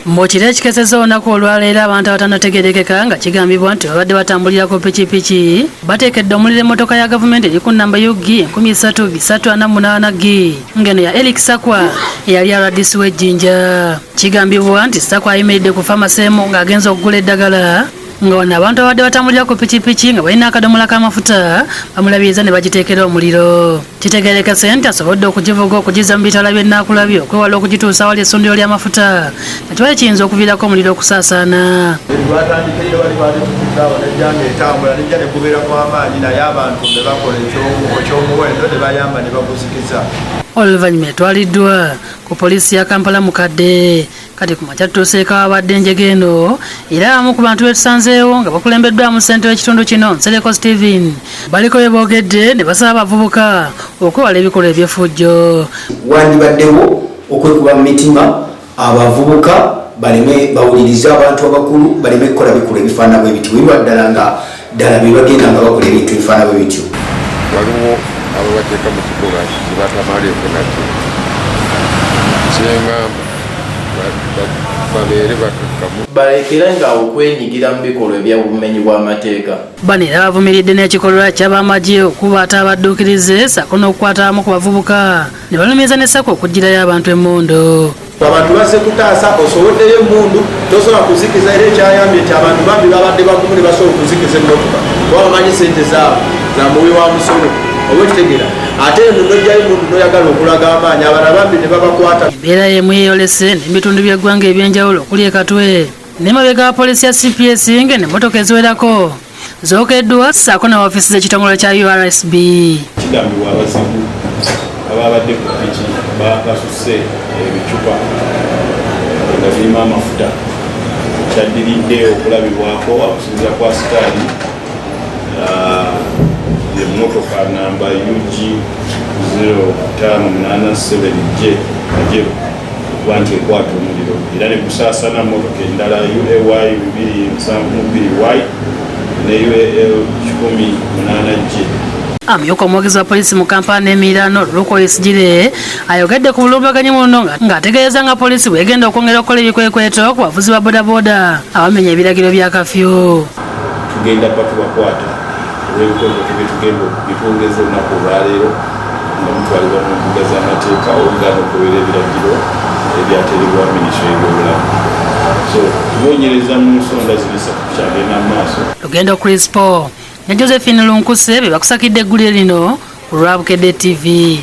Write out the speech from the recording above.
Mu kiro ekikesezza olunaku olwaleero, abantu abatannategeerekeka nga kigambibwa nti babadde batambulira ku pikipiki bateekedde omuliro emmotoka ya gavumenti eri ku nnamba UG 3348 G, ng'eno ya Eric Sakwa eyali RDC w'Ejjinja. Kigambibwa nti Sakwa ayimiridde ku famasi emu ng'agenza okugula eddagala, nga wano abantu abadde batambulira ku pikipiki nga balina akadomola k'amafuta bamulabiriza ne bagiteekera omuliro. Kitegeerekese nti asobodde okugivuga okugizza mu bitaala by'enaakulabye okwewala okugituusa awali essundiro ly'amafuta nga kibaye kiyinza okuviirako omuliro okusaasaana. Lwatandikire bali batutuddeawo, nejja ngaetambula, nejja nekubeera kw'amaanyi, naye abantu ne bakola ekyomuwendo ne bayamba ne baguzikiza. Oluvannyuma etwaliddwa ku poliisi ya Kampala Mukadde. Kati ku makya tutuuseeko awabadde enjega eno, era abamu ku bantu betusanzeewo nga bakulembeddwamu ssentebe w'ekitundu kino, Nsereko Steven, baliko bye boogedde ne basaba abavubuka okwewala ebikolwa eby'effujjo. Wandibaddewo okwekuba mu mitima, abavubuka baleme bawulirize abantu abakulu, baleme kukola bikolwa ebifaanana bwe bityo, biba ddala nga ddala be bagenda nga bakola ebintu ebifaanana bwe bityo. Waliwo ababateeka mu kikolwa kyebatamaleeko nakyo. Kyengamba, babeere bakakkamu. Balekere nga okwenyigira mu bikolwa eby'obumenyi bw'amateeka. Bano era bavumiridde n'ekikolwa ky'abamagye okubaata abadduukirize ssaako n'okukwata abamu ku bavubuka, ne balumiriza ne Sakwa okuggyirayo abantu emmundu. Abantu bazze kutaasa, osoboddeyo emmundu tosobola kuzikiza, era ekyayambye nti abantu bambi babadde bagumu ne basobola okuzikiza emmotoka, kuba bamanyi sente zaabwe za muwi wa musolo, oba okitegeera? Ate eno nojjayo emmundu noyagala okulaga amaanyi, abalala bambi ne babakwata. Embeera y'emu yeeyolese n'ebitundu by'eggwanga eby'enjawulo okuli e Katwe n'emabega wa poliisi ya CPS, ng'emmotoka eziwerako zookeddwa ssaako ne ofiisi z'ekitongole kya URSB. Kigambibwa abazigu ababadde ku piki basuse ebicupa nga birimu amafuta. Kyaddiridde okulabibwako okusinziira ku asikaali, emmotoka namba UG 0587 J Kajeru okuba nti ekwata omuliro, era ne gusaasana mmotoka endala UAY 272 Y ne UAL 108 J. Amyuka omwogezi wa poliisi mu Kampala n'emiriraano, Luke Oyesigire, ayogedde ku bulumbaganyi muno ng'ategeeza nga poliisi bwegenda okwongera okukola ebikwekweto ku bavuzi ba bodaboda abamenya ebiragiro bya kafyu. Tugenda bba tubakwata olw'ebikwekweto byetugenda byetwongeza olunaku olwaleero, nga mutwalibwa mu mbuga z'amateeka oluganda okugoberera ebiragiro ebyateerebwa minisitule y'ebyobulamu. So tunoonyereza mu nsonda zino esatu kukyagenda mu maaso. Lugendo Crispo ne Josephine Lunkuse be bakusakidde eggulire lino ku lwa Bukedde TV.